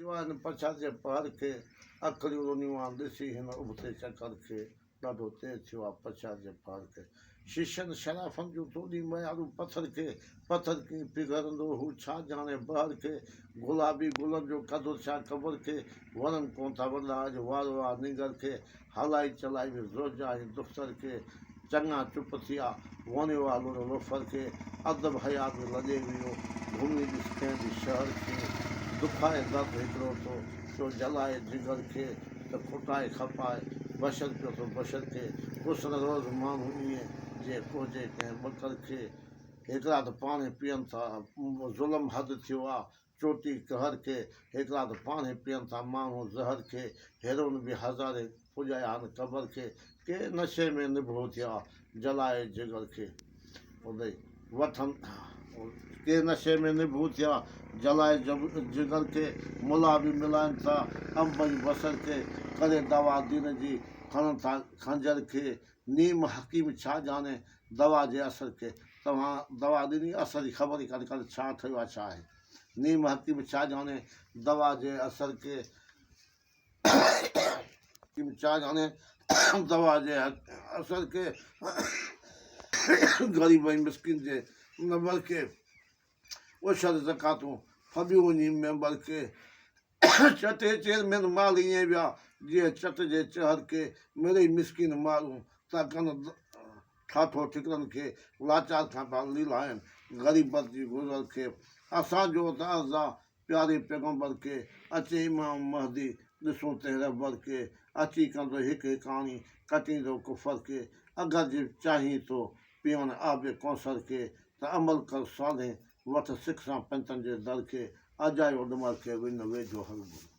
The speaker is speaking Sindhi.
ٿيو آهي هن پڇا جي پهر کي، اکڙيون رنيون آن ڏسي هن ابتي چڪر کي، ڏاڍو تيز ٿيو آ پڇا جي پهر کي. شيشن شرافن جون توڏي ميارون پٿر کي، پٿر ڪيئن پگهرندو هو ڇا ڄاڻي بحر کي، گلابي گلن جو قدر ڇا قبر کي، وڻن ڪونه ٿا وڏا اڄ وارو آ ننگر کي، هلائي چلائي به زوجا ۽ دختر کي، چڱا چپ ٿيا، وڻيو آ لڙ لوفر کي، ادب حيا به لڏي ويو، گهمي ڏس ڪنهن به شهر کي، دکائي درد هڪڙو ٿو، پيو جلائي جگر کي، ته کٽائي کپائي، بشر پيو ٿو بشر کي، ڪسن روز ماڻهو ائين، جيئن ڪهجي ڪنهن ٻڪر کي، هڪڙا ته پاڻهي پيئن ٿا، ظلم حد ٿيو آ، چوٽي قهر کي، هيڪڙا ته پاڻهي پيئن ٿا ماڻهو زهر کي، هيرون به هزارين پڄايا هن قبر کي، ڪي نشي ۾ نڀو ٿيا جلائي جگر کي، ادي وٺن ڪي نشي ۾ نڀو ٿيا جلائي جگر کي، ملا به ملائن ٿا انب ۽ بصر کي، ڪري دعويٰ دين جي کڻن ٿا خنجر کي، نيم حڪيم ڇا ڄاڻي دوا جي اثر کي، توهان دوا ڏني اثر جي خبر ئي ڪانهي ڪا ته ڇا ٺهيو آهي ڇا آهي. نيم حڪيم ڇا ڄاڻي دوا جي اثر کي. حڪيم ڇا ڄاڻي دوا جي اثر کي. غريب ۽ مسڪين جي نبر کي. عشر زڪواتون ڦٻيون وڃي ميمبر کي. چٽي چيئرمين مال ائين ويا جيئن چٽ جي چهر کي. مڙئي مسڪين مارون ٿا ڪن ٺاٺو ٺڪرن کي. لاچار کان پيا ليلائين غريبت جي گذر کي. اسان جو ته عرض آ پياري پيغمبر کي. اچي امام مهدي ڏسون تنهن رهبر کي. اچي ڪندو هڪ هڪاڻي ڪٽيندو ڪفر کي. اگر جي چاهين ٿو پيئڻ آب ڪوثر کي ته عمل ڪر صالح وٺ سک سان پنجتن جي در کي اجايو ڏمر کي وڃ نه ويجهو هرگز.